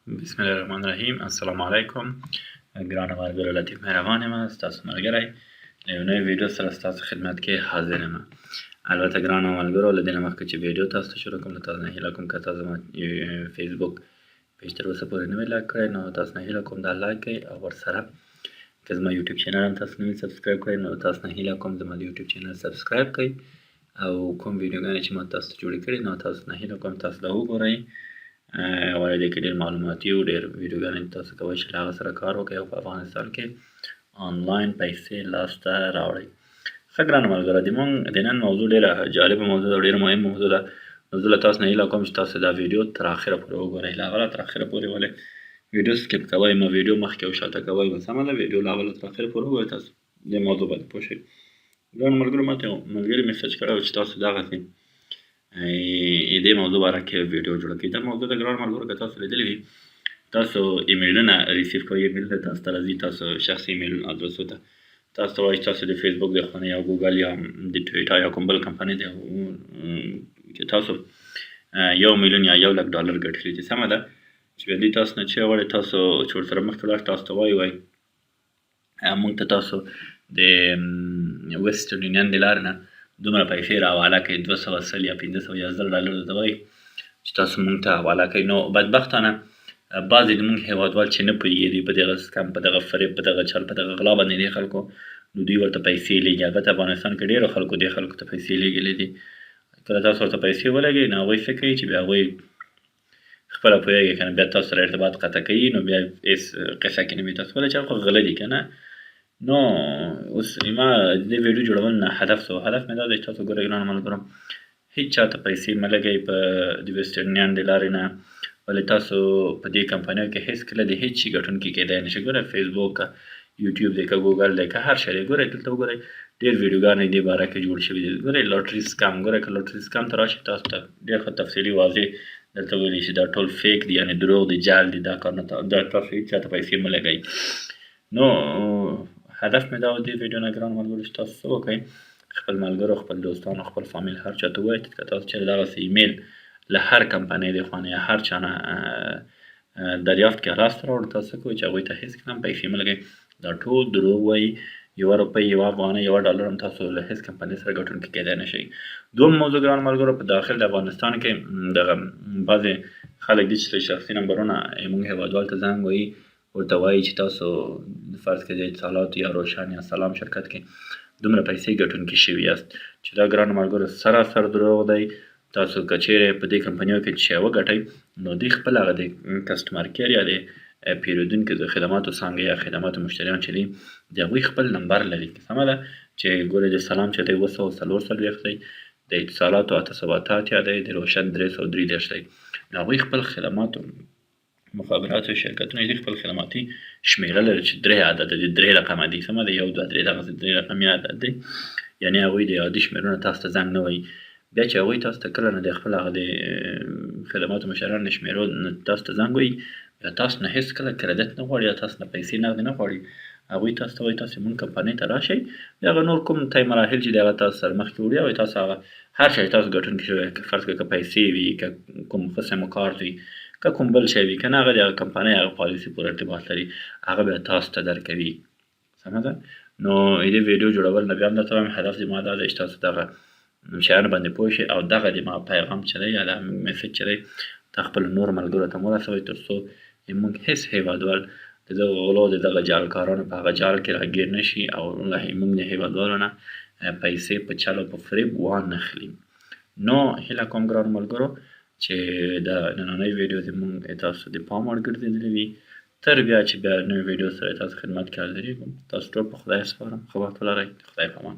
بسم الله الرحمن الرحیم. السلام علیکم ګرانو ملګرو، لطیف مهربان یم، ستاسو ملګری، له یو نوې ویډیو سره ستاسو خدمت کې حاضر یم. البته ګرانو ملګرو، له دې نه مخکې چې ویډیو تاسو ته شروع کوم، له تاسو نه هیله کوم که تاسو زما فیسبوک پیج تر اوسه پورې نه وي لایک کړی، نو تاسو نه هیله کوم دا لایک کړئ، او ورسره که زما یوټیوب چینل هم تاسو نه وي subscribe کړی، نو تاسو نه هیله کوم زما د یوټیوب چینل subscribe کړئ، او کوم ویډیوګانې چې ما تاسو ته جوړې کړي، نو تاسو نه هیله کوم تاسو دا وګورئ. ولې دې کې ډېر معلوماتي او ډېر ویډیوګانې تاسو کولی شئ له هغه سره کار وکړئ او په افغانستان کې آنلاین پیسې لاسته راوړئ. ښه ګرانو ملګرو، د مونږ د نن موضوع ډېره جالبه موضوع ده، ډېره مهمه موضوع ده، نو زه له تاسو نه هیله کوم چې تاسو دا ویډیو تر اخره پورې وګورئ، له اوله تر اخره پورې. ولې ویډیو skip کوئ مه، ویډیو مخکې او شاته کوئ مه. سمه ده، ویډیو له اوله تر اخره پورې وګورئ، تاسو دې موضوع باندې پوه شئ. ګرانو ملګرو، ماته یو ملګري message کړی و چې تاسو دغسې دې موضوع باره کې ویډیو جوړه کړئ. دا موضوع د ګرانو ملګرو که تاسو لیدلې وي، تاسو ایمیلونه receive کوئ، ایمیلونه تاسو ته راځي، تاسو شخصي ایمیل ادرسو ته. تاسو ته وایي چې تاسو د فیسبوک د خونې یا ګوګل یا د ټویټر یا کوم بل کمپنۍ دی چې تاسو 1 میلیون یا 1 لک ډالر ګټلي دي. سمه ده، چې بیا دوی تاسو نه چې غواړي، تاسو چې ورسره مخکې ولاړ، تاسو ته وایي مونږ ته تاسو د ویسټرن یونین د لارې نه دومره پیسې را حواله کړئ، 201 یا 500 یا 1000 ډالر ته وایي چې تاسو مونږ ته حواله کړئ. نو بدبختانه بعضې د مونږ هېوادوال چې نه پوهېږي دوی په دغه scam، په دغه فریب، په دغه چل، په دغه غلا باندې دې خلکو، نو دوی ورته پیسې لیږي. البته افغانستان کې ډېرو خلکو دې خلکو ته پیسې لیږلې دي. کله تاسو ورته پیسې ولګوئ، نو هغوی څه کوي چې بیا هغوی خپله پوهېږي که نه، بیا تاسو سره ارتباط قطع کوي، نو بیا هېڅ قصه کې نه وي تاسو. ولې چې هغه خو غله دي که نه. نو اوس ما د دې ویډیو جوړول نه هدف څه و؟ هدف مې دا دی چې تاسو ګورئ ګرانو ملګرو، هیڅ چاته پیسې مه لګئ په د ویسټرن یونین د لارې نه. ولې تاسو په دې کمپنیو کې هیڅکله د هیڅ شي ګټونکي کېدای نه شئ. ګوره، فیسبوک که یوټیوب دی که ګوګل دی که هر شی دی، ګورئ دلته وګورئ، ډېر ویډیوګانې دې باره کې جوړ شوي دي. ګورئ lottery scam، ګورئ که lottery scam ته راشئ، تاسو ته ډېر ښه تفصیلي واضح دلته ویلي چې دا ټول fake دي، یعنې دروغ دي، جعل دي، دا کار نه، دا تاسو هیڅ چاته پیسې مه لګئ. نو هدف مې دا و دې ویډیو نه ګرانو ملګرو چې تاسو څه وکړئ، خپل ملګرو، خپل دوستانو، خپل فامیل، هر چاته ووایئ که تاسو چېرې دغسې ایمیل له هر کمپنۍ د خوا نه یا هر چا نه دریافت کې لاسته راوړو، تاسو څه کوئ چې هغوی ته هېڅکله هم پیسې مه لګئ. دا ټول دروغ وایي. یوه روپۍ، یوه افغانۍ، 1 ډالر هم تاسو له هېڅ کمپنۍ سره ګټونکي کېدای نه شئ. دوم موضوع ګران ملګرو، په داخل د افغانستان کې دغه بعضې خلک دي چې شخصي نمبرونه موږ هېوادوال ته زنګ وهي، ورته وایي چې تاسو فرض کړئ د اتصالات یا روشن یا سلام شرکت کې دومره پیسې ګټونکي شوي یاست، چې دا ګرانو ملګرو سراسر دروغ دی. تاسو که چیرې په دې کمپنیو کې شی وګټئ، نو دوی خپل هغه د customer care یا د پیرودونکو د خدماتو څانګه یا خدماتو مشتریان چې دي، د هغوی خپل نمبر لري. سمه ده، چې ګورئ د سلام چې دی 744 دی، د اتصالاتو 888 دی، د روشن 333 دی. نو هغوی خپل خدماتو مخابراتو شرکتونه دي، خپل خدماتي شمیره لري چې درې عدد دي، درې رقمه دي. سمه ده، یو، دوه، درې، دغسې درې رقمي عدد دی، یعنې هغوی د عادي شمیرونه تاسو ته زنګ نه وهي. بیا چې هغوی تاسو ته کله نه د خپل هغه د خدماتو مشران د شمیرو نه تاسو ته زنګ وهي، بیا تاسو نه هېڅکله credit نه غواړي یا تاسو نه پیسې نغدې نه غواړي. هغوی تاسو ته وایي تاسو مونږ کمپنۍ ته راشئ، بیا هغه نور کوم طی مراحل چې دی هغه تاسو سره مخکې وړي، او تاسو هغه هر شی تاسو ګټونکي شوی، که فرض کړئ که پیسې وي، که کوم ښه سیم کارت وي، که کوم بل شی وي که نه، هغه د هغه کمپنۍ هغه پالیسي پورې ارتباط لري، هغه بیا تاسو ته درکوي. سمه ده، نو دې ویډیو جوړول نه بیا هم درته وایم، هدف د ما دا دی چې تاسو دغه شیانو باندې پوه شئ، او دغه د ما پیغام چې دی یا دا message چې دی، دا خپلو نورو ملګرو ته هم ورسوئ، تر څو موږ هېڅ هېوادوال د دغه غلو، د دغه جعلکارانو په هغه جال کې راګیر نه شي او له موږ د هېوادوالو نه پیسې په چل او په فریب وانخلي. نو هیله کوم ګرانو ملګرو چې د نننۍ ویډیو زموږ تاسو د پام وړ ګرځېدلې وي. تر بیا چې بیا نوې ویډیو سره تاسو خدمت کې حاضرېږم، تاسو ټول په خدای سپارم. ښه وخت ولرئ، د خدای په امان.